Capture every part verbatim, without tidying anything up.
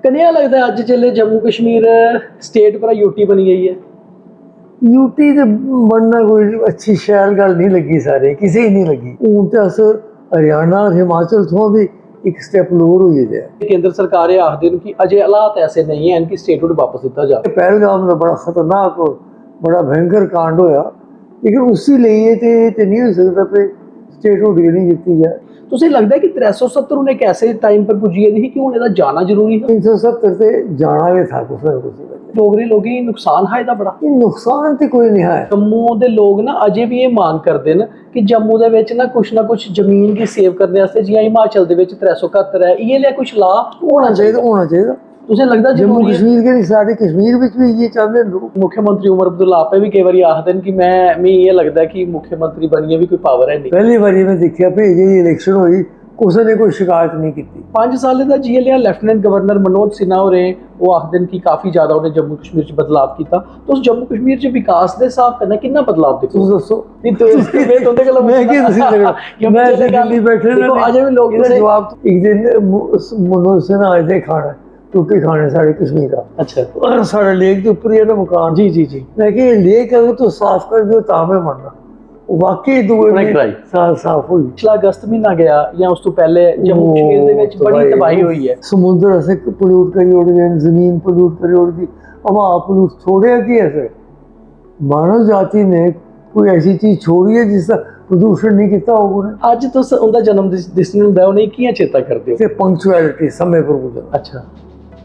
कनेहा लगदा ऐ अज्ज जिसलै जम्मू कश्मीर स्टेट परा यूटी बनी गई ऐ? यूटी ते बनना कोई अच्छी शैल गल्ल नहीं लग्गी सारे, किसे ही नहीं लग्गी। हून ते अस हरियाणा और हिमाचल थमां भी इक स्टेप लोअर होई गेदे आ। केंद्र सरकार एह् आखदे न कि अजें हालात ऐसे नेईं हैन कि स्टेटहुड बापस दित्ता जा। पहलगाम दा बड़ा खतरनाक, बड़ा भयंकर कांड होया, लेकिन उसी लेइयै ते एह् ते नहीं होई सकदा कि स्टेटहुड गै नहीं दित्ती जाए। तुसें लगदा ऐ कि त्रै सौ सत्तर हून इक ऐसे टाइम पर पुज्जी गेदी ही कि हून एह्दा जाना जरूरी हा? तीन सौ सत्तर ते जाना गै था कुसै ना कुसै बेल्लै। डोगरे लोकें गी नुकसान हा एह्दा बड़ा। एह् नुकसान ते कोई नहीं है। जम्मू दे लोक ना अजें बी एह् मांग करदे न कि जम्मू दे बिच ना कुछ ना कुछ जमीन गी सेव करने आस्तै, जि'यां हिमाचल दे बिच त्रै सौ कत्तर ऐ, इ'यै लेहा कुछ ला होना होना चाहिदा, होना चाहिदा। तुसें लगदा जम्मू जरूरी ऐ? कश्मीर गै नहीं, सारे कश्मीर बिच भी इ'यै चांह्दे न लोक। मुख्यमंत्री उमर अब्दुल्ला आपे भी केई बारी आखदे न कि मैं, मी इ'यै लगदा कि मुख्यमंत्री बनियै बी कोई पावर है नहीं। पहली बारी मैं दिक्खेआ भी जेह्ड़ी इलेक्शन होई, कुसै ने कोई शिकायत नहीं कीती। पंज सालें दा जि'यै लेहा लेफ्टिनेंट गवर्नर मनोज सिन्हा होरें, ओह् आखदे न कि काफी ज्यादा उ'नें जम्मू कश्मीर च बदलाव कीता। तुस जम्मू कश्मीर च विकास दे स्हाब कन्नै किन्ना बदलाव दिक्खो? तुस दस्सो। नहीं, तो इसके मैं तुं'दे कोला मैं केह् तुसें लगना? क्यों मैं चले इत्थै गल? दिल्ली बैठे देखो, ना, अजें भी लोग एह्दा तुसें जवाब इक दिन मु-, मनोज सिन्हा आए थे खाने, रोटी खाने साढ़े कश्मीर दा। अच्छा। और साढ़े लेक दे उप्पर ही है ना मकान। जी, जी, जी। मैं कहा, "लेक अगर तू साफ कर दो, तां मैं मरना।" वाकई दुए उ'नें दिन कराई। सा-, साफ हुई। पिछला अगस्त महीना गया जां उस तो पहले जम्मू कश्मीर दे विच बड़ी तबाही होई है। समुद्र असें पोल्यूट करी ओड़े, जमीन पोल्यूट करी ओड़ी, हवा पोल्यूट छोड़ेआ की असें? मानव जाति ने कोई ऐसी चीज छोड़ी है जिसदा प्रदूषण नहीं किया होगा उ'नें? अज्ज तुस उं'दा जन्म दिस-, दिस दिन होंदा ऐ, उ'नेंगी कि'यां चेता करदे ओ? ते पंक्चुअलिटी, समय पर पुज्जना। अच्छा।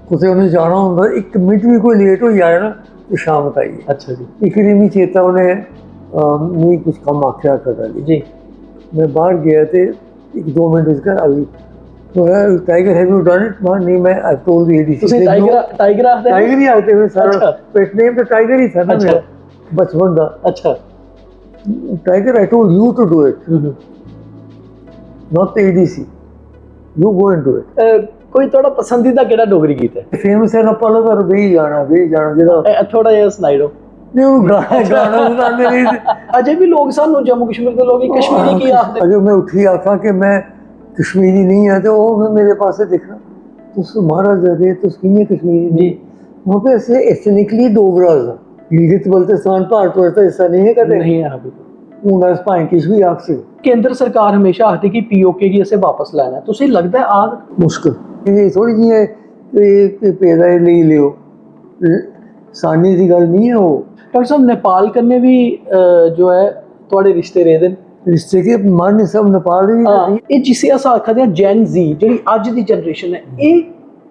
कुतै उ'नें जाना होंदा, इक मिनट भी कोई लेट होई जाए ना, ते शाम आई। अच्छा जी। इक दिन मिगी चेता उ'नें, अ, मिगी कुछ कम्म आखेआ करा दी। जी। मैं बाहर गया ते इक दो मिनट च घर आई। "Tiger, have you done it?" मैं, "नहीं, मैं, I told the A D C." तुसें टाइगर, टाइगर आखदे? टाइगर ही आखदे थे सारा। अच्छा। पेट नेम तो टाइगर ही था ना अच्छा। मेरा, बचपन का। अच्छा। "Tiger, I told you to do it, hmm. not the A D C. You go and do it." अ, कोई थुआढ़ा पसंदीदा केह्ड़ा डोगरी गीत ऐ? फेमस है ना, "पल भर बेही जाना, बेही जाना", जेह्ड़ा। अ, थोह्ड़ा जेहा सनाई ओड़ो। नहीं, ओह् गाना, गाना सुनाने नहीं। अजें बी लोक सानू जम्मू कश्मीर दे लोक कश्मीरी की आखदे? अगर मैं उट्ठी आखां कि मैं कश्मीरी नहीं है, तो ओह् मेरे पासै दिक्खना, "तुस महाराज दे, तुस कि'यां कश्मीरी नहीं?" जी। वहाँ पे ऐसे एथनिकली डोगराज हैं। गिलगित बल्तिस्तान भारत वर्ष का हिस्सा नहीं है कदे। नहीं है, बिल्कुल। हून अस भाएं किश बी आखचै। केंद्र सरकार हमेशा आखदी कि पीओके गी असें वापस लैना ऐ। तुसें लगदा ऐ आग? मुश्किल। एह् थोह्ड़ी जि'यां एह्, एह् पेदा ऐ, लेई लेओ। सानी दी गल्ल निं ऐ ओह्। डाक्टर साहब, नेपाल कन्नै बी, अ, जो ऐ, थुआढ़े रिश्ते रेह्दे न। रिश्ते के मन सब नेपाल ही हां, एह् जिसी अस आखा दे आं Gen Z, जेह्ड़ी अज्ज दी जनरेशन ऐ, एह्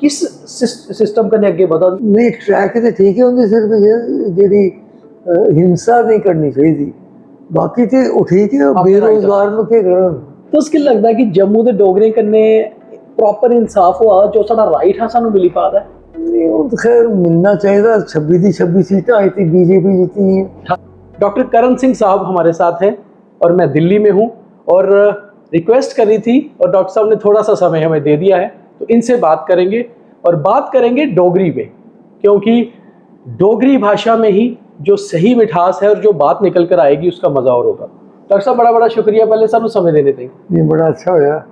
किस सिस-, सिस्टम कन्नै अग्गें बधा दी? नेईं, ट्रैक ते ठीक ऐ उं'दी, सिर्फ जे-, जेह्ड़ी, अ, हिंसा नेईं करनी चाहिदी। बाकी ते ओह् ठीक ऐ, अपने बेरोजगार लोक केह् करन? तुस केह् लगदा कि जम्मू दे डोगरें कन्नै प्रापर इंसाफ होआ दा, जो साढ़ा राइट हा, सानू मिली पा दा ऐ? नेईं, हून ते खैर मिलना चाहिदा। छब्बी दी छब्बी सीटां इत्थै बीजेपी जित्ती दियां। डॉक्टर करण सिंह साहब हमारे साथ हैं और मैं दिल्ली में हूँ और रिक्वेस्ट करी थी और डॉक्टर साहब ने थोड़ा सा समय हमें दे दिया है, तो इनसे बात करेंगे और बात करेंगे डोगरी में, क्योंकि डोगरी भाषा में ही जो सही मिठास है और जो बात निकल कर आएगी, उसका मज़ा और होगा। डॉक्टर साहब, बड़ा बड़ा शुक्रिया पैह्ले सानू समें देने ताईं। नेईं, बड़ा अच्छा होया।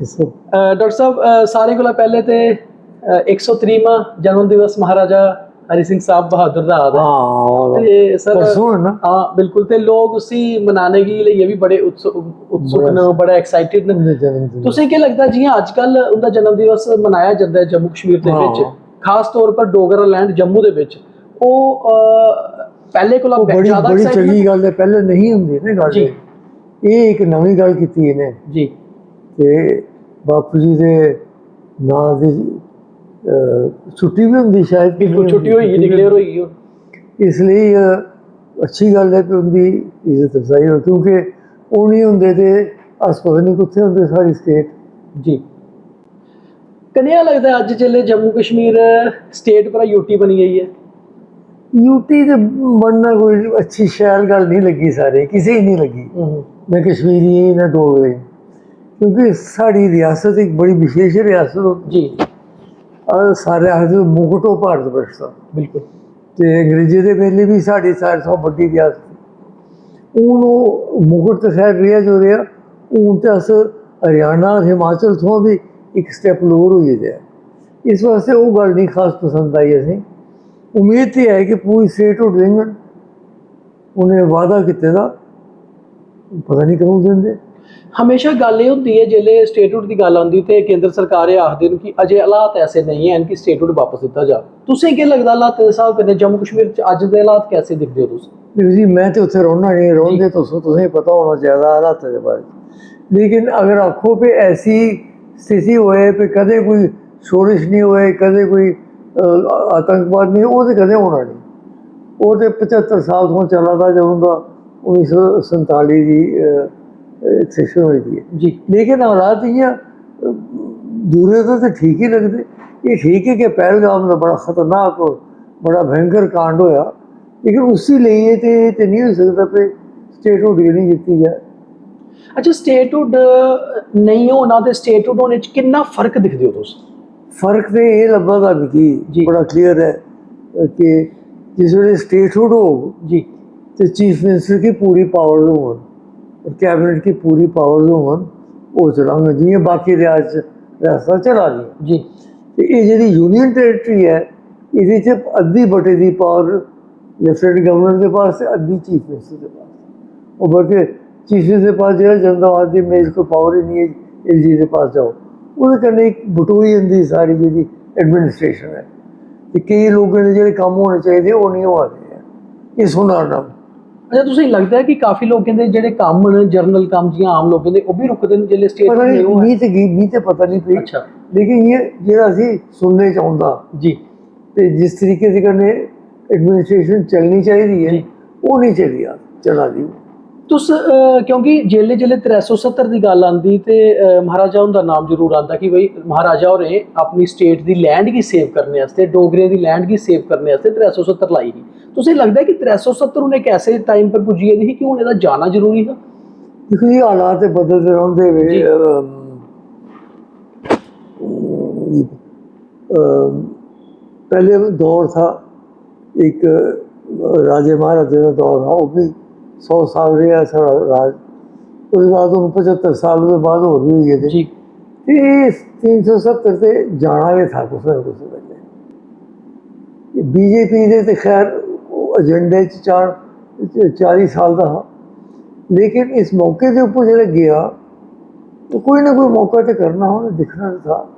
इस अ, डॉक्टर साहब, अ, सारें कोला पैह्ले ते, अ, इक सौ त्रीहवां जन्म दिवस महाराजा हरि सिंह साहब बहादुर दा आ दा ऐ। हां, ते सर, परसों है ना? हां, बिल्कुल, ते लोक उसी मनाने गी लेइयै बी बड़े उत्सु-, उत्सुक न, बड़ा। बड़ा एक्साइटेड न। उं'दे जन्म दिन। तुसें केह् लगदा, जि'यां अज्जकल उं'दा जन्म दिवस मनाया जंदा ऐ जम्मू कश्मीर दे हां। बिच, खास तौर पर डोगरा लैंड जम्मू दे बिच, ओह्, अ, पैह्ले कोला ओह् बड़ी, ज्यादा बड़ी एक्साइटमेंट चंगी गल्ल ऐ, पैह्ले नेईं होंदी ना गल्ल जी। एह्। एह् इक नमीं गल्ल कीती इ'नें। जी। ते बापू जी दे नांऽ दी, अ, छुट्टी बी होंदी शायद। बिल्कुल, छुट्टी होई गेई, डिक्लेयर होई गेई हून। इसलेई, अ, अच्छी गल्ल ऐ कि उं'दी इज्जत अफजाई होई, क्योंकि ओह् निं होंदे ते अस पता निं कुत्थै होंदे, साढ़ी स्टेट। जी। कनेहा लगदा ऐ अज्ज जिसलै जम्मू कश्मीर स्टेट परा यूटी बनी गई ऐ? यूटी ते बनना कोई अच्छी शैल गल्ल निं लग्गी सारे, किसे गी निं लग्गी। हम्म। ना कश्मीरियें गी, ना डोगरें गी। क्योंकि साढ़ी रियासत इक बड़ी विशेष रियासत होंदी। जी। अ, सारे आखदे मुकुट हो भारत वर्ष दा। बिल्कुल। ते अंग्रेजें दे बेल्ले बी साढ़ी सारें थमां बड्डी रियासत ही। हून ओह् मुकुट ते खैर रेहा जो रेहा, हून ते अस हरियाणा और हिमाचल थमां बी इक स्टैप लोअर होई गेदे आ। इस वास्तै ओह् गल्ल निं खास पसंद आई असें। उम्मीद ते है कि पूरी स्टेटहुड देङन, उ'नें वादा कीते दा, पता निं कदूं दिंदे। हमेशा गल्ल एह् होंदी ऐ, जेल्लै स्टेटहुड दी गल्ल आंदी ते केंद्र सरकार एह् आखदे न कि अजें हालात ऐसे नेईं हैन कि स्टेटहुड बापस दित्ता जा। तुसें केह् लगदा, हालातें दे स्हाब कन्नै जम्मू कश्मीर च अज्ज दे हालात कैसे दिखदे ओ तुस? दिक्खो जी, में ते उत्थै रौह्ना निं, रौंह्दे तुस, तुसेंगी पता होना चाहिदा हालातें दे बारे च। लेकिन अगर आखो कि ऐसी स्थिति होए कि कदें कोई शोरश निं होए, कदें कोई, अ, आतंकवाद निं, ओह् ते कदें होना निं। ओह् ते पचत्तर साल थमां चला दा, जदूं दा उन्नी सौ संताली दी, अ, accession होई दी ऐ। जी। लेकिन हालात इ'यां, अ, दूरै दा ते ठीक ही लगदे। एह् ठीक ऐ कि पहलगाम दा बड़ा खतरनाक, बड़ा भयंकर कांड होआ, लेकिन उसी लेइयै ते एह् ते निं होई सकदा कि स्टेटहुड गै निं जीती जाए। अच्छा, स्टेटहुड नेईं होना ते स्टेटहुड होने च किन्ना फर्क दिखदे ओ तुस? फर्क ते एह् लब्भा दा मिगी, जी। बड़ा क्लियर ऐ कि जिस बेल्लै स्टेटहुड होग जी। ते चीफ मिनिस्टर गी पूरी पावर्स होङन, कैबिनेट गी पूरी पावर्स होङन, ओह् चलाङन, जि'यां बाकी रियासत, रियासतां चला दियां। जी। ते एह् जेह्ड़ी यूनियन टेरेटरी ऐ, एह्दे च अद्धी बटे दी पावर लेफ्टिनेंट गवर्नर दे पास ते अद्धी चीफ मिनिस्टर दे पास। और बल्कि चीफ मिनिस्टर दे पास जेह्ड़ा जंदा, ओह् आखदे, "मेरे कोल पावर ही नहीं है, एलजी दे पास जाओ।" ओह्दे कन्नै इक बटोई जंदी सारी जेह्ड़ी एडमिनिस्ट्रेशन ऐ। ते केईं लोकें दे जेह्ड़े कम्म होने चाहिदे, ओह् निं होआ दे ऐ। एह् सुना ना। अच्छा, तुसेंगी लगदा ऐ कि काफी लोकें दे जेह्ड़े कम्म न, जनरल कम्म, जि'यां आम लोकें दे, ओह् बी रुकदे न जेल्लै स्टेट पता नेईं नहीं, होऐ? मी ते गी-, मी ते पता नहीं पई। अच्छा। लेकिन इ'यां जेह्ड़ा असें सुनने च औंदा जी। ते जिस तरीके दे कन्नै एडमिनिस्ट्रेशन चलनी चाहिदी ऐ, जी। ओह् नहीं चली, चला दी। तुस, अ, क्योंकि जेल्लै, जेल्लै त्रै सौ सत्तर दी गल्ल आंदी ते, अ, महाराजा हुंदा नाम जरूर आंदा कि भाई, महाराजा होरें अपनी स्टेट दी लैंड गी सेव करने आस्तै, डोगरें दी लैंड गी सेव करने आस्तै त्रै सौ सत्तर लाई ही। तुसें लगदा ऐ कि त्रै सौ सत्तर हून इक ऐसे टाइम पर पुज्जी गेदी ही कि हून एह्दा जाना जरूरी हा? दिक्खो जी, हालात ते बदलदे रौंह्दे वे। जी। अम, अम, पैह्ले दौर था, इक राजे महाराजे दा दौर हा, ओह् बी सौ साल रेहा साढ़ा राज। ओह्दे बाद हून पचत्तर साल, ओह्दे बाद होर बी होई गेदे। जी। ते एह् तीन सौ सत्तर ते जाना गै था कुसै ना कुसै बेल्लै। बीजेपी दे ते खैर एजेंडे च चार, चाली साल दा हा, लेकिन इस मौके दे उप्पर जेह्ड़ा गेआ, तो कोई ना कोई मौका ते करना हा, उ'नें दिक्खना ते था।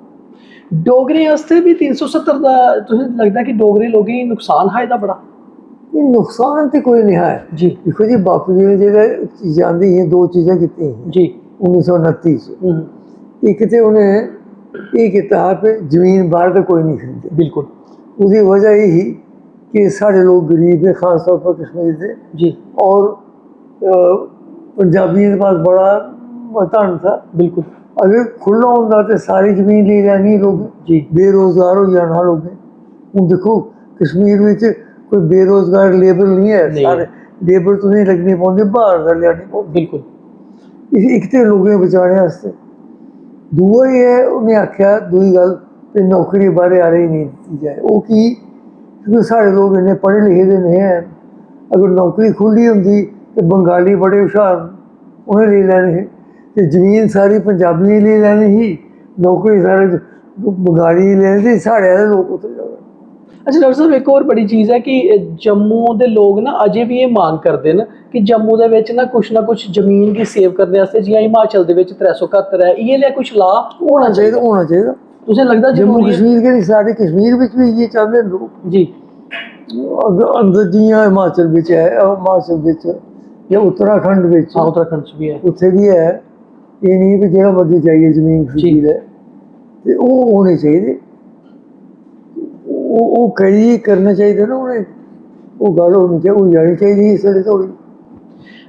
डोगरें आस्तै बी तीन सौ सत्तर दा तुसें लगदा कि डोगरे लोकें गी नुकसान हा एह्दा बड़ा? एह् नुकसान ते कोई निं हा। जी। दिक्खो जी, बापू जी ने जेह्ड़ा चीजां आंदी हियां, दो चीजां कीतियां हियां जी। उन्नी सौ उनत्ती च। हम्म। इक ते उ'नें एह् कीता हा कि जमीन बाह्र दा कोई निं खरीदे। बिल्कुल। ओह्दी वजह एह् ही कि साढ़े लोक गरीब हे, खास तौर पर कश्मीर दे। जी। और, अ, पंजाबियें दे पास बड़ा धन था। बिल्कुल। अगर खु'ल्ला होंदा ते सारी जमीन लेई लैनी लोकें। जी। बेरोजगार होई जाना हा लोकें। हून दिक्खो, कश्मीर बिच कोई बेरोजगार लेबर निं ऐ, नेईं। सारे लेबर तुसेंगी लग्गनी पौंदी, बाह्र दा लेआनी पौंदी। बिल्कुल। इस, इक ते लोकें गी बचाने आस्तै। दूआ एह् ऐ, उ'नें आखेआ, दूई गल्ल, ते नौकरी बाह्रे आह्ले गी नेईं दित्ती जाए। ओह् की? क्योंकि साढ़े लोक इन्ने पढ़े लिखे दे नेईं हैन। अगर नौकरी खु'ल्ली होंदी ते बंगाली बड़े हुशार न, उ'नें लेई लैने हे। ते जमीन सारी पंजाबियें गी लेई लैनी ही, नौकरी सारे बंगालियें गी लेनी ही, साढ़े आह्ले लोक कुत्थै जाङन? अच्छा डॉक्टर साहब, इक होर बड़ी चीज़ ऐ कि जम्मू दे लोक ना अजें बी एह् मांग करदे न कि जम्मू दे बिच ना कुछ ना कुछ जमीन गी सेव करने आस्तै, जि'यां हिमाचल दे बिच त्रै सौ कत्तर ऐ, इ'यै लेहा कुछ law होना चाहिदा, होना चाहिदा। तुसें लगदा जम्मू जरूरी ऐ? कश्मीर गै नहीं, सारे कश्मीर बिच भी इ'यै चांह्दे न लोक। जी। अग-, अंदर जि'यां हिमाचल बिच ऐ, हिमाचल बिच जां उत्तराखंड बिच, हाँ, उत्तराखंड च भी है। उत्थै बी ऐ। एह् निं कि जेह्ड़ा मर्जी जाइयै जमीन खरीदी जी। लै, ते ओह् होने चाहिदे। ओह्, ओह् करियै करना चाहिदा ना उ'नें, ओह् गल्ल होनी चाहिदी, होई जानी चाहिदी इसलै धोड़ी।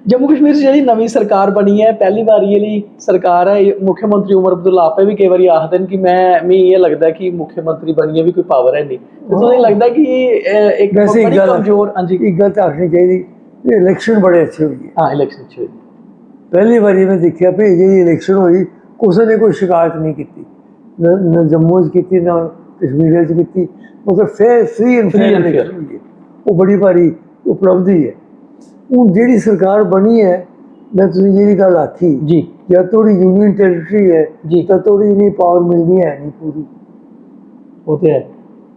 जम्मू कश्मीर च जेह्ड़ी नमीं सरकार बनी ऐ, पैह्ली बारी आह्ली सरकार ऐ, मुख्यमंत्री उमर अब्दुल्ला आपे बी केईं बारी आखदे न कि में, मी इ'यां लगदा ऐ कि मुख्यमंत्री बनियै बी कोई पावर है नहीं। ते तुसें लगदा कि, अ, इक वैसे इक बड़ी गल्ल, कमजोर, हां जी। इक गल्ल ते आखनी चाहिदी, इलेक्शन बड़े अच्छे होई गे। हाँ, इलेक्शन अच्छे होई गे। पैह्ली बारी में दिक्खेआ भई जेह्ड़ी इलेक्शन होई, कुसै ने कोई शिकायत नेईं कीती, न, न जम्मू च कीती, न कश्मीर च कीती, मतलब fair, free and fair Free and election fair। होई ऐ। ओह् बड़ी भारी उपलब्धि ऐ। हून जेह्ड़ी सरकार बनी ऐ, में तुसें जेह्ड़ी गल्ल आखी, जी। जद तोड़ी यूनियन टेरिटरी ऐ, जी। तद तोड़ी इ'नेंगी पावर मिलनी है नहीं पूरी। ओह् ते ऐ।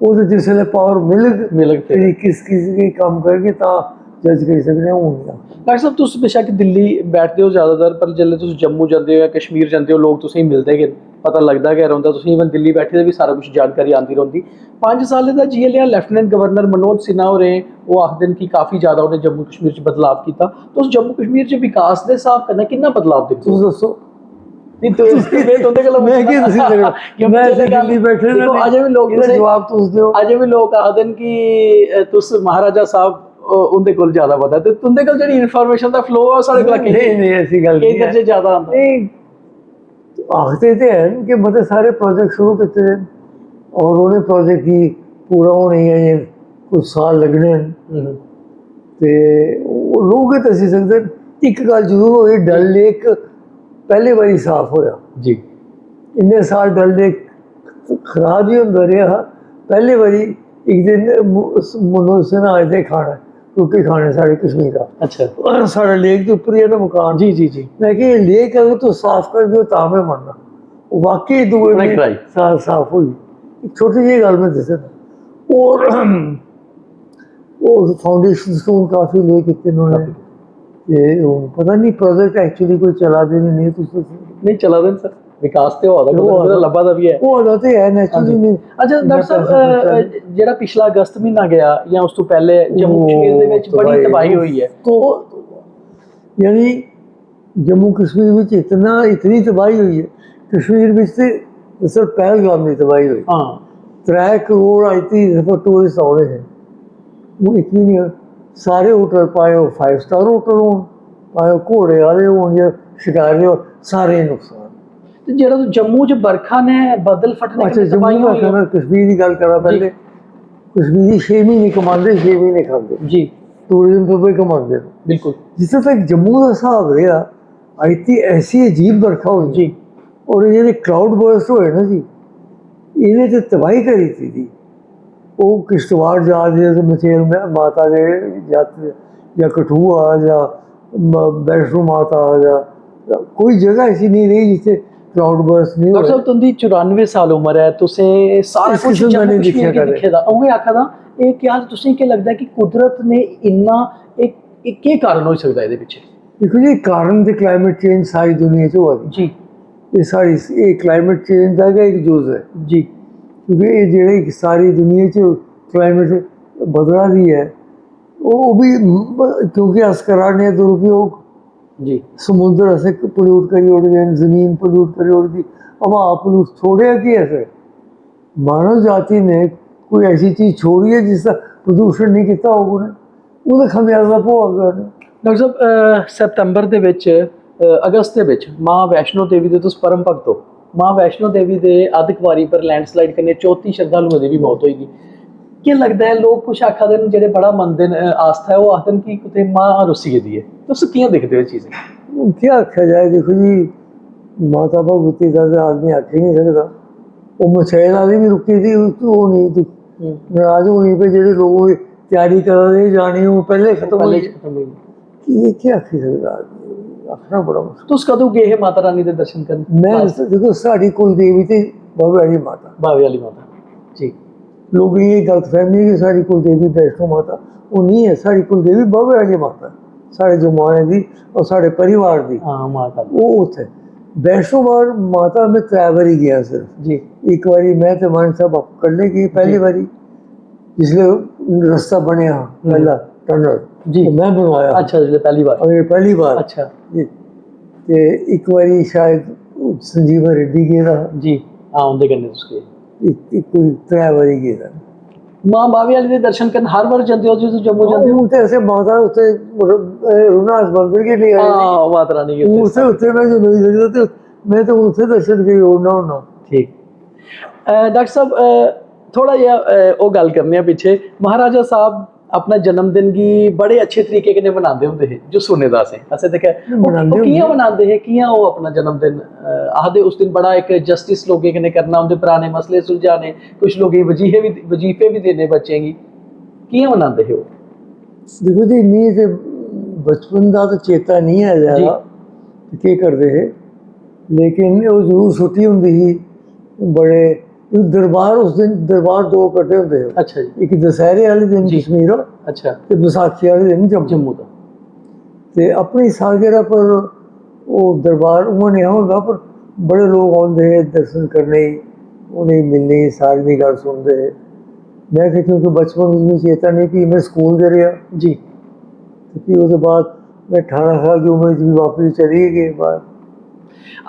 ओह् ते जिसलै पावर मिलग, मिलग ते फिर किस किस गी कम्म करगे, तां जज करी सकने आं। हून निं। डाक्टर साहब, तुस बेशक दिल्ली बैठदे ओ ज़्यादातर, पर जेल्लै तुस जम्मू जंदे ओ जां कश्मीर जंदे ओ, लोक तुसेंगी मिलदे गै न, पता लगदा गै रौंह्दा। तुसेंगी इवन दिल्ली बैठे दे बी सारा कुछ जानकारी आंदी रौंह्दी। पंज साल दा जि'यां लेआ लेफ्टिनेंट गवर्नर मनोज सिन्हा होरें, ओह् आखदे न कि काफ़ी ज़्यादा उ'नें जम्मू कश्मीर च बदलाव कीता। तुस जम्मू कश्मीर च विकास दे स्हाब कन्नै किन्ना बदलाव दिखदे तुस ओ? दस्सो। नहीं, तो इसके मैं तुंदे कोला मैं क्या तुसी लग रहा? क्योंकि मैं जेल्लै दिल्ली बैठे देखो, ना, अजें भी लोक ਇਹਦਾ तुसें ਜਵਾਬ ਤੁਸੀਂ ਦਿਓ। अजें भी लोक आखदे न कि अ, तुस महाराजा साहब, अ, उंदे कोल ज्यादा पता, ते तुंदे कोल जेह्ड़ी इन्फॉर्मेशन दा फ्लो ऐ, ओह् साढ़े कोला नहीं, नहीं, ऐसी गल्ल नहीं केंद्र है। च ज्यादा आंदा। नहीं, आखते तो हैं कि मतलब सारे प्रोजेक्ट शुरू करते हैं और उन्हें प्रोजेक्ट की पूरा होने हैं, ये कुछ साल लगने हैं। हम्म। ਤੇ ਉਹ ਲੋਕ ਇਹ ਦੱਸੀ ਸਕਦੇ ਨੇ। ਇੱਕ ਗੱਲ ਜ਼ਰੂਰ ਹੋਈ, ਡਲ ਲੇਕ ਪਹਿਲੇ ਵਾਰੀ ਸਾਫ਼ ਹੋਇਆ। जी। ਇੰਨੇ ਸਾਲ ਡਲ ਲੇਕ ਖਰਾਬ ਹੀ ਹੁੰਦਾ ਰਿਹਾ। ਪਹਿਲੇ ਵਾਰੀ ਇੱਕ ਦਿਨ ਮ- ਮਨੋਜ ਸਿਨਹਾ ਆਏ ਤੇ ਖਾਣਾ, ਰੋਟੀ ਖਾਣੇ, ਸਾਡੇ ਕਸ਼ਮੀਰ ਦਾ। अच्छा। ਔਰ ਸਾਡਾ ਲੇਕ ਦੇ ਉੱਪਰ ਹੀ ਹੈ ਨਾ ਮਕਾਨ। जी, जी, जी। ਮੈਂ ਕਿਹਾ, ਇਹ ਲੇਕ ਅਗਰ ਤੂੰ ਸਾਫ਼ ਕਰ ਦਿਓ ਤਾਂ ਮੈਂ ਮੰਨਣਾ। ਉਹ ਵਾਕਈ ਦੂਏ ਉਹਨੇ ਨੇ ਕਰਾਈ। ਸਾ- ਸਾਫ਼ ਹੋਈ। ਇੱਕ ਛੋਟੀ ਜਿਹੀ ਗੱਲ ਮੈਂ ਦੱਸਣਾ। ਔਰ ਉਹ ਫਾਊਂਡੇਸ਼ਨ ਸਟੋਨ ਕਾਫੀ ਲਏ ਕਿਤੇ ਉਹਨਾਂ ਨੇ। ਤੇ ਉਹ ਪਤਾ ਨਹੀਂ ਪ੍ਰੋਜੈਕਟ ਐਕਚੁਅਲੀ ਕੋਈ ਚਲਾ ਦੇ ਨਹੀਂ, ਨਹੀਂ ਤੁਸੀਂ नहीं चला दे सर, विकास तो होआ दा, वो कुदरत होआ दा दा। लब्भा दा भी है। ਉਹ ਆਦਾ ਤੇ ਹੈ ਨੈਚੁਰਲੀ ਹਾਂਜੀ। ਨਹੀਂ। अच्छा, ਇੰਨਾ डॉक्टर साहब, ਪੈਸਾ ਖਰਚਾ अ, ਨਹੀਂ। ਜਿਹੜਾ ਪਿਛਲਾ ਅਗਸਤ ਮਹੀਨਾ ਗਿਆ ਜਾਂ ਉਸ ਤੋਂ ਪਹਿਲੇ ਜੰਮੂ ਉਹ ਕਸ਼ਮੀਰ ਦੇ ਵਿੱਚ ਬੜੀ ਤਬਾਹੀ ਤਬਾਹੀ ਹੋਈ। ਹੋਈ ਹੈ। ਤੋ ਯਾਨੀ ਜੰਮੂ ਕਸ਼ਮੀਰ ਵਿੱਚ ਇਤਨਾ ਇਤਨੀ ਤਬਾਹੀ ਹੋਈ ਹੈ। ਕਸ਼ਮੀਰ ਵਿੱਚ ਤੇ ਸਰ ਪਹਿਲਗਾਮ ਦੀ ਤਬਾਹੀ ਹੋਈ। ਹਾਂ। ਤ੍ਰੈ ਕਰੋੜ ਆਈ ਤੀ ਦਫਾ ਟੂਰਿਸਟ ਆਉਣੇ ਹੈ। ਉਹ ਇੱਕ ਵੀ ਨਹੀਂ ਹੋਇਆ। ਸਾਰੇ ਹੋਟਲ, ਪਾਏ ਉਹ ਫਾਈਵ ਸਟਾਰ ਹੋਟਲ ਹੋਣ, ਪਾਏ ਉਹ ਘੋੜੇ ਵਾਲੇ ਹੋਣ ਜਾਂ ਸ਼ਿਕਾਰੀ ਹੋਣ, ਸਾਰੇ ਨੁਕਸਾਨ। ਤੇ ਜਿਹੜਾ ਤੂੰ ਜੰਮੂ ਚ ਬਰਖਾ ਨੇ, ਬੱਦਲ ਫਟਣੇ ਅੱਛਾ, ਨੇ, ਜੰਮੂ ਤਬਾਹੀ ਦਾ ਹੋਈ ਹੈ। ਕਸ਼ਮੀਰ ਦੀ ਗੱਲ ਕਰਾਂ ਪਹਿਲੇ, ਕਸ਼ਮੀਰੀ ਛੇ ਮਹੀਨੇ ਕਮਾਉਂਦੇ, ਛੇ ਮਹੀਨੇ ਖਾਂਦੇ। ਜੀ। ਟੂਰਿਜ਼ਮ ਤੋਂ ਵੀ ਕਮਾਉਂਦੇ ਨੇ। ਬਿਲਕੁਲ। ਜਿੱਥੇ ਤੱਕ ਜੰਮੂ ਦਾ ਹਿਸਾਬ ਰਿਹਾ, ਅੱਜ ਤੀ ਐਸੀ ਅਜੀਬ ਬਰਖਾ ਹੋਈ। ਜੀ। ਔਰ ਇਹ ਜਿਹੜੇ ਕਲਾਊਡ ਬਰਸਟ ਹੋਏ ਨਾ ਜੀ, ਇਹਨੇ ਤੇ ਤਬਾਹੀ ਕਰੀ ਤੀ ਜੀ। ਉਹ ਕਿਸ਼ਤਵਾੜ ਜਾ ਦੇ ਤੇ ਮਚੇਲ ਮ- ਮਾਤਾ ਦੇ ਜਾਂ, ਜਾਂ ਕਠੂਆ ਜਾਂ ਮ- ਵੈਸ਼ਨੋ ਮਾਤਾ ਜਾਂ, ਜਾਂ ਕੋਈ ਜਗ੍ਹਾ ਐਸੀ ਨਹੀਂ ਰਹੀ ਜਿੱਥੇ ਕਲਾਊਡ ਬਰਸਟ ਨਹੀਂ ਡਾਕਟਰ ਹੋਇਆ। ਸਾਹਿਬ, तुंदी चौरानवे साल उम्र है, तुसें सारा इस कुछ किस्म दा जम्मू नहीं कश्मीर दिक्खेआ गी कदें। दिक्खे दा। उ'ऐ आखा दा, एह् क्या तुसें केह् लगदा कि कुदरत ने इन्ना, एह्, एह् केह् कारण होई सकदा एह्दे पिच्छे? ਦੇਖੋ ਜੀ, ਕਾਰਨ ਤੇ ਕਲਾਈਮੇਟ ਚੇਂਜ ਸਾਰੀ ਦੁਨੀਆ 'ਚ ਹੋ ਰਹੀ। ਜੀ। ਇਹ ਸਾਰੀ, ਇਹ ਕਲਾਈਮੇਟ ਚੇਂਜ ਦਾ ਇੱਕ ਜੁਜ਼ ਹੈ। ਜੀ। ਕਿਉਂਕਿ ਇਹ ਜਿਹੜੇ ਸਾਰੀ ਦੁਨੀਆ 'ਚ ਕਲਾਈਮੇਟ ਬਦਲਾ ਰਹੀ ਹੈ, ਉਹ ਵੀ ਮ- ਕਿਉਂਕਿ ਅਸ ਕਰਾਨੇ ਦੁਰਉਪਯੋਗ, ਜੀ। ਸਮੁੰਦਰ ਅਸੀਂ ਪੋਲਿਊਟ ਕਰੀ ਉੜਦੇ ਹਾਂ, ਜ਼ਮੀਨ ਪੋਲਿਊਟ ਕਰੀ ਉੜਦੀ, ਹਵਾ ਪੋਲਿਊਟ, ਛੋੜਿਆ ਕੀ ਹੈ ਫਿਰ? ਮਾਨਵ ਜਾਤੀ ਨੇ ਕੋਈ ਐਸੀ ਚੀਜ਼ ਛੋੜੀ ਹੈ ਜਿਸ ਦਾ ਪ੍ਰਦੂਸ਼ਣ ਨਹੀਂ ਕੀਤਾ ਹੋਊਗਾ ਉਹਨੇ? ਉਹਦਾ ਖਮਿਆਜ਼ਾ ਭੋਗਣਾ। ਡਾਕਟਰ ਸਾਹਿਬ, ਅਹ, ਸਤੰਬਰ ਦੇ ਵਿੱਚ, ਅਹ, ਅਗਸਤ ਦੇ ਵਿੱਚ ਮਾਂ ਵੈਸ਼ਨੋ ਦੇਵੀ ਦੇ, तुस परम भक्त हो, मां वैष्णो देवी दे अद्ध कुआरी पर लैंडस्लाइड कन्नै चौती श्रद्धालुएं दी भी मौत होई गई। केह् लगदा ऐ, लोक कुछ आखा दे न, जेह्ड़े बड़ा मनदे न, अ, आस्था ऐ, ओह् आखदे न कि कुतै मां रुस्सी गेदी ऐ। तुस कि'यां दिखदे ओ इस चीज गी? ਹੁਣ ਕੀ ਆਖਿਆ ਜਾਏ? ਦੇਖੋ ਜੀ, ਮਾਤਾ ਭਗਵਤੀ ਦਾ ਤਾਂ ਆਦਮੀ ਆਖੀ ਨਹੀਂ ਸਕਦਾ। ਉਹ ਮਛੇਲ ਵਾਲੀ ਵੀ ਰੁਕੀ ਸੀ, ਉਹ ਨਹੀਂ, ਤੂੰ ਹੂੰ। ਨਾਰਾਜ਼ ਹੋਣੀ ਪਈ। ਜਿਹੜੇ ਲੋਕ ਉਹ ਤਿਆਰੀ ਕਰ ਰਹੇ ਜਾਣੀ, ਉਹ ਪਹਿਲੇ ਖਤਮ ਪਹਿਲੇ ਹੋਈ। ਚ ਖਤਮ ਹੋਈ। ਕੀ, ਕੀ ਆਖੀ ਸਕਦਾ ਆਦਮੀ? ਆਖਣਾ ਬੜਾ ਮੁਸ਼ਕਲ। तुस कदूं गे हे माता रानी दे दर्शन करन? ਮੈਂ, ਦੇਖੋ, ਸਾਡੀ ਕੁਲਦੇਵੀ ਤੇ ਬਾਬੇ ਵਾਲੀ ਮਾਤਾ। बावे आह्ली माता। जी। लोकें गी एह् गलतफैह्मी ऐ कि साढ़ी कुलदेवी वैष्णो माता, ओह् निं ऐ। साढ़ी कुलदेवी बाह्वे आह्ली माता, साढ़े जम्मू आह्लें दी और साढ़े परिवार दी, हां, माता। ओह् उत्थै। वैष्णो मा-, माता में त्रै बारी गेआ सिर्फ। जी। इक बारी में ते मानक साहब आपूं कल्ले गे, पैह्ली बारी जिसलै रस्ता बनेआ हा, पैह्ला टनल, जी। ओह् में बनवाया। अच्छा, जिसलै पैह्ली बार। और ये पैह्ली बार। अच्छा। जी। ते इक बारी शायद संजीवन रेड्डी गेदा हा। जी। हां, उं'दे कन्नै तुस गे। इक, इक कोई त्रै बारी गेदा। मां बावे आह्ली दे दर्शन करन हर बार जंदे ओ जदूं जम्मू जंदे ओ? हून ते असें माता उत्थे, मतलब, ए, रघुनाथ मंदर गै नेईं आए। हां, माता रानी गे हून उत्थे। उत्थे, उत्थे में जदूं जंदा ते में ते हून उत्थे दर्शन करी ओड़ना होन्ना। ठीक। अ, डाक्टर साहब, अ, थोह्ड़ा जेहा, अ, ओह् गल्ल करने आं पिच्छे। महाराजा साहब अपना जन्मदिन गी बड़े अच्छे तरीके कन्नै मनांदे होंदे हे, जो सुने दा असें। असें दिक्खेआ, ओह्, मनांदे ओह् कि'यां होंदे। मनांदे हे, कि'यां ओह् अपना जन्मदिन, अ, आखदे उस दिन बड़ा इक जस्टिस लोकें कन्नै करना, उं'दे पराने मसले सुलझाने, कुछ लोकें गी वजीफे बी, वजीफे बी देने बच्चें गी। कि'यां मनांदे हे ओह्? देखो जी, मिगी ते बचपन दा ते चेता निं ऐ ज्यादा कि केह् करदे हे, लेकिन ओह् जरूर छुट्टी होंदी ही, बड़े क्योंकि दरबार उस दिन, दरबार दो कट्ठे होंदे हे। अच्छा जी। इक दशहरे आह्ले दिन जी। कश्मीर अच्छा। ते बसाखी आह्ले दिन जम्मू। जम्मू दा। ते अपनी सालगिरह पर ओह् दरबार उ'आं नेहा होंदा, पर बड़े लोक औंदे हे दर्शन करने गी, उ'नेंगी मिलने गी, सारें दी गल्ल सुनदे हे। में ते क्योंकि बचपन च मिगी चेता नेईं, फ्ही में स्कूल गै रेहा। जी। ते फ्ही ओह्दे बाद में ठारां साल दी उम्र च बी बापस चली गै गे बाहर।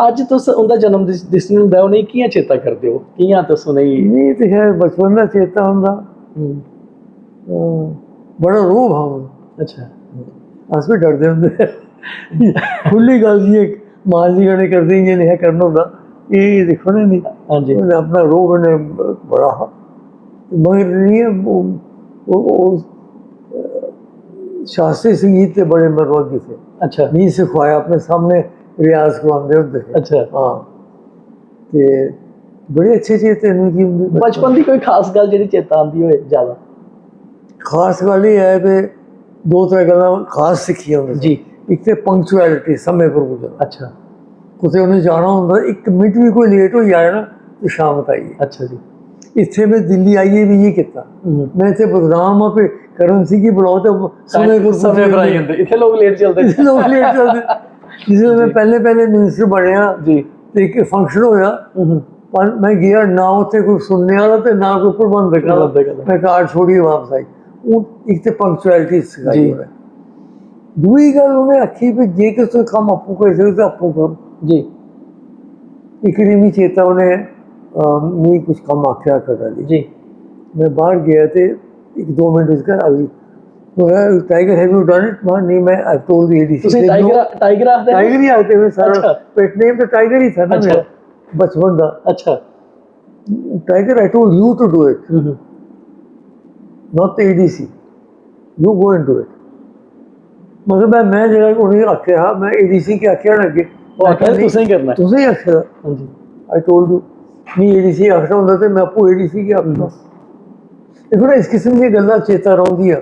अज्ज तुस उं'दा जन्म दिस- दिस दिन होंदा ऐ, उ'नेंगी कि'यां चेता करदे ओ? कि'यां तुस उ'नेंगी? मिगी ते खैर बचपन दा चेता होंदा। हम्म। अं, बड़ा रोह् हा उ'नें। अच्छा। अस बी डरदे होंदे हे। खु'ल्ली गल्ल जी, इक मां जी कन्नै करदे इ'यां नेहा करना होंदा। एह् दिक्खो ना, नहीं, हाँ जी। उ'नें अपना रोह् कन्नै बड़ा हा। मगर नहीं, ओह्, ओह्, ओह्, शास्त्रीय संगीत ते बड़े मर्मज्ञ थे। अच्छा। मिगी सिखवाया, अपने सामने रियाज करवांदे होंदे हे। अच्छा। हाँ। ते बड़े अच्छे चेते न मिगी उं'दे। बचपन दी कोई खास गल्ल जेह्ड़ी चेता आंदी होए ज्यादा? खास गल्ल एह् ऐ कि दो त्रै गल्लां खास सिक्खियां उं'दे। जी। इक ते पंक्चुअलिटी, समें पर पुज्जना। अच्छा। कुतै उ'नें जाना होंदा, इक मिंट बी कोई लेट होई जाए ना, ते शामत आई। अच्छा जी। इत्थै में दिल्ली आइयै बी इ'यै कीता। हम्म। में इत्थै बदनाम आं, पे करण सिंह गी बुलाओ ते समें पर समें पर आई जंदे। इत्थै लोक लेट चलदे। इत्थै लोक लेट चलदे। जिसलै में जी। पैह्ले पैह्ले मिनिस्टर बनेआ, जी। ते इक फंक्शन होया, हम्म। पर मैं गया ना, उत्थे कोई सुनने वाला ते ना कोई प्रबंधक वाला। प्रबंधक वाला। मैं कार्ड छोड़ियै वापस आई। हून इक ते पंक्चुअलिटी सिखाई जी। उ'नें। दूई गल्ल उ'नें आखी भी जे किश तुस कम्म आपूं करी सकदे, आपूं करो। जी। इक दिन मिगी चेता उ'नें, अ, मिगी कुछ कम्म आखेआ करा दी। जी। मैं बाहर गया ते इक दो मिनट च घर आई। "Tiger, have you done it?" मैं, "नहीं, मैं, I told the A D C." तुसें टाइगर, टाइगर आखदे? टाइगर ही आखदे थे सारा। अच्छा। पेट नेम तो टाइगर ही था ना अच्छा। मेरा, बचपन का। अच्छा। "Tiger, I told you to do it, hmm. not the A D C. You go and do it." मतलब मैं, मैं जेह्ड़ा उ'नेंगी आखेआ हा, मैं A D C गी आखेआ ना अग्गें, ओह् आखेआ तुसें ही करना ऐ। तुसें ही आखेआ। हां जी। "I told you." Me A D C आखना होंदा ते मैं आपूं A D C गी आखना। हम्म। दिक्खो ना, इस किस्म दी गल्लां चेता रौंह्दियां,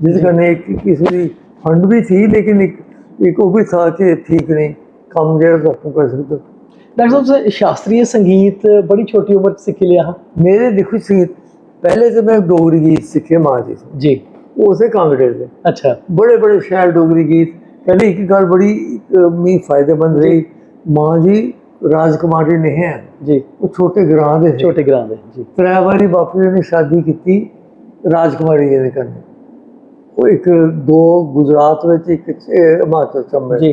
जिस कन्नै इक किस्म दी फंड भी थी, लेकिन इक, इक ओह् भी था कि ठीक नहीं, कम्म जेह्ड़ा तुस आपूं करी सकदे ओ। डाक्टर साहब, तुसें शास्त्रीय संगीत बड़ी छोटी उम्र च सिक्खी लेआ हा? मेरे, दिक्खो, संगीत, पैह्ले ते मैं डोगरी गीत सिक्खे मां जी तो। जी। ओह् उस्सै कांगड़े दे। अच्छा। बड़े, बड़े शैल डोगरी गीत। कन्नै इक गल्ल बड़ी, अ, मी फायदेमंद जी। रेही, मां जी राजकुमारी नेहे हैन। जी। ओह् छोटे ग्रां दे हे। छोटे ग्रां दे, जी। त्रै बारी बापू जी ने शादी कीती राजकुमारी जी दे कन्नै। ओह् इक दो गुजरात बिच, इक च-, हिमाचल च, मैं, जी।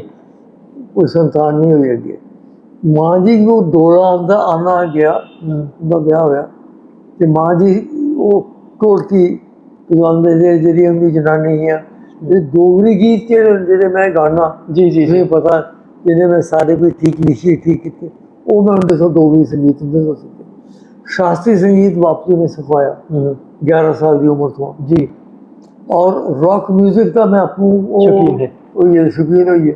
कोई संतान नहीं हुई अग्गें। मां जी को दौरा आंदा, आना गया, हम्म। उं'दा ब्याह होया। ते मां जी ओह् ढोलकी बजांदे हे, जेह्ड़ी उं'दी जनानी हियां। ते डोगरी गीत जेह्ड़े, जेह्ड़े मैं गाना, जी, जी, जी। तुसेंगी पता, जिन्ने मैं सारे भी ठीक लिखियै ठीक कीते, ओह् मैं उं'दे तो डोगरी संगीत उं'दे तो सिक्खे। शास्त्रीय संगीत बापू जी ने सिखवाया, हम्म। ग्यारह साल दी उम्र थमां। जी। और रॉक म्यूजिक दा मैं आपूं ओह् शौकीन है। होई गे, शौकीन होई गे।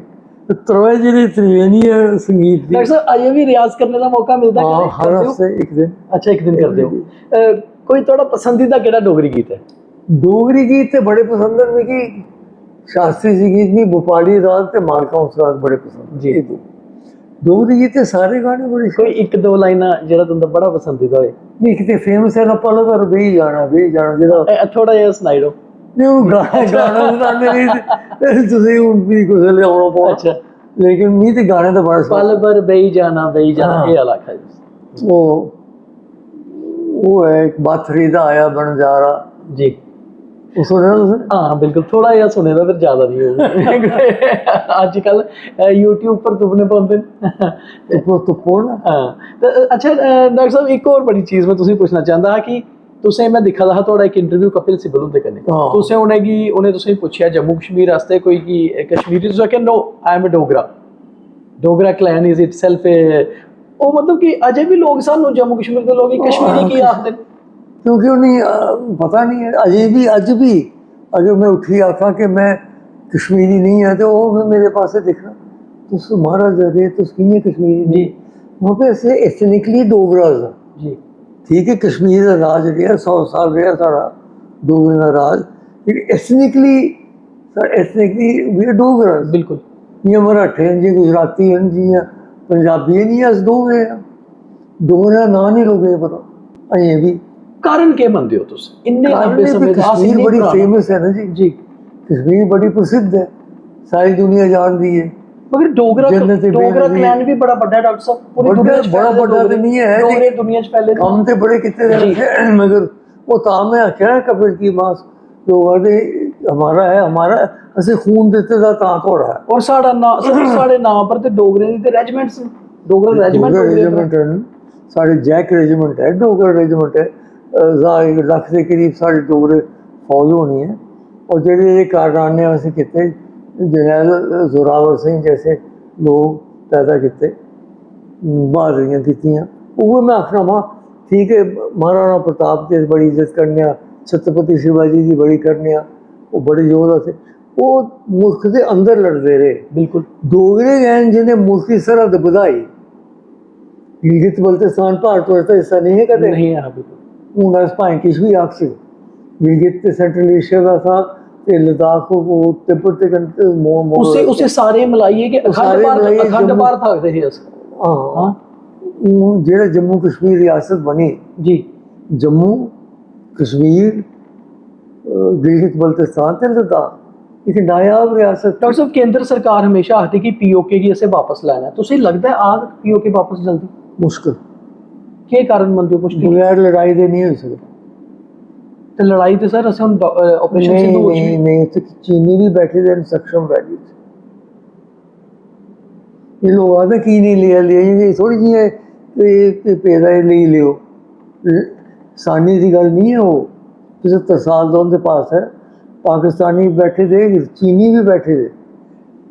ते त्रवै जेह्ड़ी त्रिवेणी ऐ संगीत दी। डाक्टर साहब, अजें बी रियाज करने दा मौका मिलदा हां, कदें? हर करदे ओ? हफ्ते इक दिन। अच्छा, इक दिन इक करदे ओ। दिन। अ, कोई थुआढ़ा पसंदीदा केह्ड़ा डोगरी गीत ऐ? डोगरी गीत ते बड़े पसंद न मिगी, शास्त्रीय संगीत मिगी, भोपाली राग ते मालका हंस राग बड़े पसंद न। जी। एह् दो। डोगरी गीत ते सारे गाने बड़े शैल। कोई इक दो लाइनां जेह्ड़ा तुं'दा बड़ा पसंदीदा होए? नहीं, इक ते फेमस है ना, "पल भर बेही जाना, बेही जाना", जेह्ड़ा। ए, थोह्ड़ा जेहा सनाई ओड़ो। नहीं, ओह् गा-, गाना सनाने नहीं ते तुसें हून भी कुसै ले औना पौना। अच्छा। लेकिन मिगी ते गाने दा बड़ा शौक पल ऐ। भर बेही जाना, बेही जाना, हां। एह् आह्ला आखा दे। ओह्, ओह् ऐ इक "बाथरी दा आया बनजारा।" जी। ओह् सुने दा तुसें? हां, बिल्कुल, थोह्ड़ा जेहा सुने दा, फिर ज्यादा नहीं होग। अज्जकल, अ, YouTube पर तुप्पने पौंदे न। तुप्पो, तुप्पो ना। हां। ते, अ, अच्छा, अ, डाक्टर साहब, इक होर बड़ी चीज मैं तुसेंगी पुच्छना चांह्दा हा कि तुसें, मैं दिक्खा दा हा थुआढ़ा इक interview कपिल सिब्बल हुंदे कन्नै। हां। तुसें उ'नेंगी, उ'नें तुसेंगी पुच्छेआ जम्मू कश्मीर आस्तै कोई कि कश्मीरी, तुसें आखेआ, "No, I am a Dogra। Dogra clan is itself a," ओह् मतलब कि अजें बी लोक सानू जम्मू कश्मीर दे लोक गी कश्मीरी की आखदे न? क्योंकि उ'नेंगी, अ, पता नहीं है, अजें भी, अज्ज भी अगर मैं उट्ठियै आखां कि मैं कश्मीरी नहीं आं, ते ओह् फिर मेरे पासै दिक्खना, "तुस महाराजा रेह्, तुस कि'यां कश्मीरी नेईं?" जी। वहाँ पे ऐसे एथनिकली डोगराज आं। जी। ठीक है, कश्मीर दा राज रेहा, सौ साल रेहा साढ़ा डोगरें दा राज, लेकिन एथनिकली, एथनिकली वी आर डोगराज। बिल्कुल। जियां मराठे न, जियां गुजराती न, जियां पंजाबी न, जियां अस डोगरे आं। डोगरें दा नांऽ नहीं लोकें गी पता। अजें बी। कारण केह् मनदे हो तुस? इन्ने कारण लंबे एह् समय भी दा अस कश्मीर इन्ने बड़ी पुराने- फेमस है ना जी। जी। कश्मीर बड़ी प्रसिद्ध है, सारी दुनिया जानदी है। मगर डोगरा जन्नत-ए-बेनज़ीर। डोगरा क्लैन भी बड़ा बड्डा है डॉक्टर साहब, पूरी बड्डा- दुनिया च बड़ा फैले दे बड्डा डोगरे। ते नहीं है, डोगरे लेकिन दुनिया च फैले दे। कम्म ते बड़े कीते दे जी। रखे, मगर वो तां मैं आखेआ ना कपिल की मास, लोग आखदे हमारा है, हमारा है, ਅਸੀਂ खून दित्ते दा तां थोड़ा है। और साढ़ा नां, सर, साढ़े नां पर ते डोगरे दी ते रेजिमेंट्स, डोगरा रेजिमेंट डोगरा डोगरे दा। रेजिमेंट है, साढ़े जैक रेजिमेंट है, डोगरा रेजिमेंट है, अ, ज्हार लक्ख के करीब साढ़े डोगरे फौज होनी है। और जेह्ड़े एह् कारनामे असें कीते, जरनैल जोरावर सिंह जैसे लोग पैदा कीते, बहादुरियां कीतियां। उ'ऐ में आखना वा, ठीक है, महाराणा प्रताप दी बड़ी इज्जत करने आं, छत्रपति शिवाजी दी बड़ी करने आं, ओह् बड़े योद्धा थे। ओह् मुल्ख दे अंदर लड़दे रेह्। बिल्कुल। डोगरे गै न जि'नें मुल्ख दी सरहद बधाई। गिलगित बल्तिस्तान भारत वर्ष दा हिस्सा नहीं है कदें। नहीं है, बिल्कुल। हून अस भाएं किश बी आखचै, गिलगित ते सेंट्रल एशिया दा था, ते लद्दाख, ओह् तिब्बत दे कन्नै, मो-, मो-, उसे उसे सारे मिलाइयै कि ओह् अखंड सारे भारत, मिलाइयै अखंड जम्मू- भारत आखदे हे अस। हां। हां। हून जेह्ड़ा जम्मू कश्मीर रियासत बनी, जी। जम्मू, कश्मीर, अ, गिलगित बल्तिस्तान ते लद्दाख, इक नायाब रियासत। डॉक्टर साहब, केंद्र सरकार हमेशा आखदी कि पीओके गी असें वापस लैना है। तुसें लगदा है आग पीओके वापस जल्दी? मुश्किल। केह् कारण मनदे हो मुश्किल? बगैर लड़ाई दे नहीं हो सकदा। ते लड़ाई ते सर असें हून डॉ-, अ, ऑपरेशन नहीं, सिंदूर च नहीं, भी- नहीं, उत्थै चीनी भी बैठे दे न सक्षम वैली च। एह् लोक आखदे की नहीं लिया, लिया, एह् थोह्ड़ी जि'यां एह्, एह् पेदा, एह् लेई लियो। असानी दी गल्ल नहीं है ओह्। पचहत्तर साल दा उं'दे पास है, पाकिस्तानी बैठे दे, चीनी भी बैठे दे।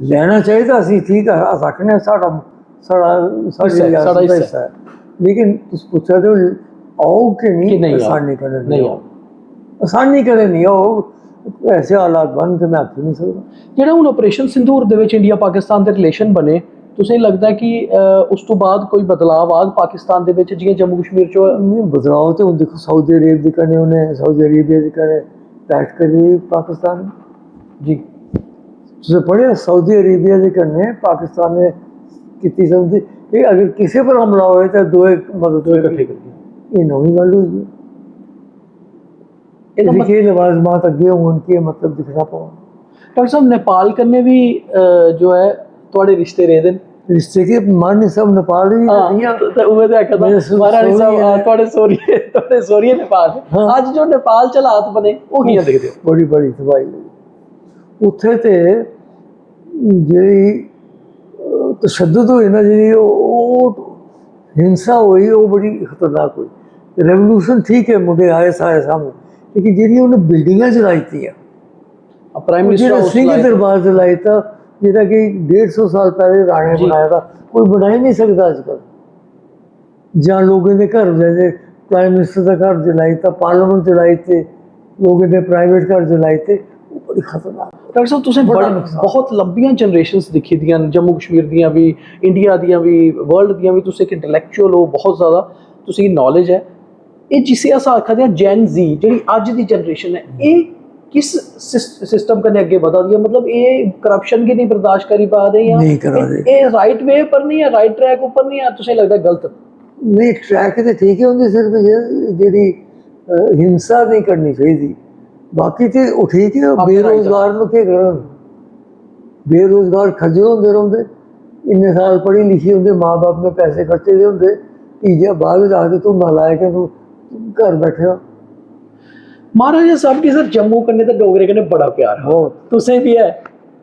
लैना चाहिदा असें, ठीक है, अस आखने आं साढ़ा, साढ़ा, साढ़ी हिस्सा ऐ, रियासत साढ़ा दा हिस्सा ऐ। हिस्सा ऐ। लेकिन तुस पुच्छा दे हो, आओ कि कि नहीं, नहीं आओ। आसानी कन्नै नहीं नहीं आओ। आसानी कन्नै नहीं आओ, ऐसे हालात बन ते मैं आखी नहीं सकदा। जेह्ड़ा हून operation Sindoor related which India Pakistan related relation बने, तुसें लगदा कि, अ, उस तो बाद कोई बदलाव आग पाकिस्तान दे विच, जि'यां जम्मू कश्मीर च होआ? नहीं, बदलाव ते हून दिक्खो, सऊदी अरेब दे कन्नै उ'नें, सऊदी अरेबिया दे कन्नै बैठक करी पाकिस्तान। जी। तुसें पढ़ेआ, सऊदी अरेबिया दे कन्नै पाकिस्तान ने कीती समझी कि अगर किसे पर हमला होए ते दोए मदद दोए करन। किट्ठे करन। एह् नमीं गल्ल होई गेई। एह्दा एह्दे मत- केह् लवाजमात अग्गें होन, केह् मतलब दिक्खना पौना। डॉक्टर साहब, नेपाल कन्नै भी, अ, जो ऐ, थुआढ़े रिश्ते रेह्दे न? रिश्ते के मानी सब नेपाल ही हां, नहीं है। ते, ते उ'ऐ ते आखा दा, मेरे सो-, महारानी साहब, सोहरी हां, है। थुआढ़े सोहरी, थुआढ़े सोहरी नेपाल। हां। अज्ज जो नेपाल च हालात बने, ओह् कि'यां दिखदे ओ? बड़ी, बड़ी तबाही होई। उत्थै ते जेह्ड़ी, अ, तशद्दुद होई ना, जेह्ड़ी ओह्, ओह् हिंसा होई, ओह् बड़ी खतरनाक होई। रेवोल्यूशन ठीक है, मुंडे आए सारे सामने, लेकिन जेह्ड़ी उ'नें बिल्डिंगां जलाई दित्तियां, प्राइम ओह् मिनिस्टर जेह्ड़ा हाउस सिंह लाए। दरबार जलाई दित्ता, जेह्ड़ा कि डेढ़ सौ साल पैह्ले राणे ने जी। बनाए दा, कोई बनाई नहीं सकदा अजकल। जां लोकें दे घर जंदे, प्राइम मिनिस्टर दा घर जलाई दित्ता, पार्लियामेंट जलाई दित्ते, लोकें दे प्राइवेट घर जलाई दित्ते, ओह् बड़ी खतरनाक। डॉक्टर साहब, तुसें बड़ा बड़ा, नुकसान। बहुत लंबियां जनरेशनस दिक्खी दियां न, जम्मू कश्मीर दियां भी, इंडिया दियां भी, वर्ल्ड दियां भी। तुस इक इंटैलेक्चुअल हो, बहुत ज़्यादा तुसेंगी नॉलेज ऐ। एह् जिसी अस आखा दे आं जैन जी, जेह्ड़ी अज्ज दी जनरेशन ऐ, एह् किस सिस-, सिस्टम कन्नै अग्गें बधा दी ऐ? मतलब, एह् करप्शन गी नहीं बर्दाश्त करी पा दे जां नेईं करा दे। एह् राइट वे पर नहीं ऐ, राइट ट्रैक उप्पर नहीं ऐ, तुसें लगदा गलत? नहीं, ट्रैक ते ठीक है, उं'दी सिर्फ जे-, जेह्ड़ी, अ, हिंसा नहीं करनी चाहिदी। बाकी ते ओह् ठीक है, अपने राइट बेरोजगार लोग केह् करन? बेरोजगार खज्जल होंदे रौंह्दे। इन्ने साल पढ़ी लिखी, उं'दे मां बाप ने पैसे खर्चे दे होंदे, फ्ही जे बाद च आखदे, "तूं नालायक ऐ, तूं घर बैठे दा।" महाराजा साहब गी सर जम्मू कन्नै ते डोगरे कन्नै बड़ा प्यार हा। बहुत। तुसें बी ऐ।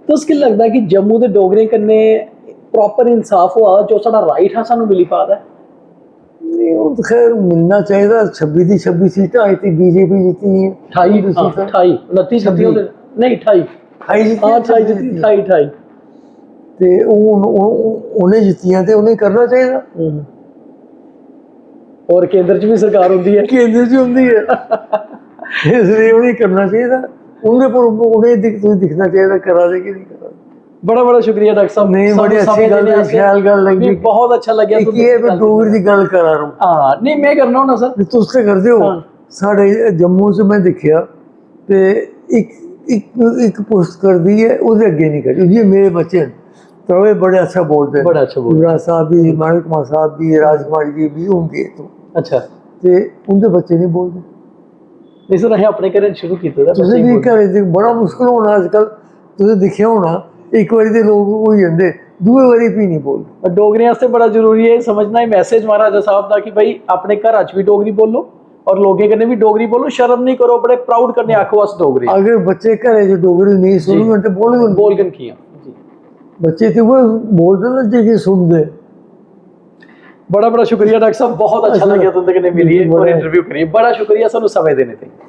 तुस केह् लगदा कि जम्मू दे डोगरें कन्नै प्रॉपर इंसाफ होआ, जो साढ़ा राइट हा, सानू मिली पा दा ऐ? नहीं, वो तो खैर मिलना चाहिए। छब्बी दी छब्बी सीटां आई थी, बीजेपी जीती है। ठाई, उन्नीस हां, सीटां। ठाई, उनतीस जीती छब्बी। होंदे। नहीं, ठाई। ठाई जीती हां, है, ठाई छब्बी जीती, जीती। ठाई, ठाई। ते हून उन-, उन-, उ'नें जित्तियां ते उ'नें करना चाहिदा। हम्म। और केंद्र च भी सरकार होंदी है। केंद्र च होंदी है, इसलिए उ'नें करना चाहिदा। उं'दे पर उ'नें दिख-, तुसें दिक्खना चाहिदा, करा दे कि नहीं करा दे। बड़ा बड़ा शुक्रिया डॉक्टर साहब। नहीं, सानू बड़ी अच्छी समें गल्ल देने है, आस्तै। शैल गल्ल लगी। मिगी बहुत अच्छा लग्गेआ इक तुं'दे एह् कन्नै मैं डोगरी दी गल्ल करा रहा हूँ। हां, नहीं, मैं करना होना सर। तुस ते करदे हो। हां। साढ़े जम्मू च मैं दिक्खेआ ते इक, इक, इक पुश्त करदी है, ओह्दे अग्गें नहीं करदी। जि'यां मेरे बच्चे न, तो ये बड़े अच्छा बोलदे न। बड़ा अच्छा बोलदे। युवराज साहब भी, मानव कुमार साहब भी, राजकुमार जी भी होंगे तो। अच्छा। ते उं'दे बच्चे नहीं बोलदे। नहीं सर, असें अपने घरें शुरू कीते दा, तुसें भी घरें च बड़ा मुश्कल होना अजकल। तुसें दिक्खेआ होना, इक बारी ते लोक होई जंदे, दूए बारी भी नहीं बोलदे। डोगरें आस्तै बड़ा जरूरी है समझना, एह् मैसेज महाराजा साहब दा कि भाई, अपने घरा च बी डोगरी बोलो और लोकें कन्नै बी डोगरी बोलो। शर्म नहीं करो, बड़े प्राउड कन्नै आखो, अस डोगरे आं। अगर बच्चे घरै च डोगरी नेईं सुनङन ते बोलङन? बोलगन कि'यां? बच्चे ते उ'ऐ बोलदे न जेह्के सुनदे। बड़ा बड़ा शुक्रिया डाक्टर साहब, बहुत अच्छा लग्गेआ तुं'दे कन्नै मिलियै और इंटरव्यू करियै। बड़ा शुक्रिया सानू समें देने ताईं।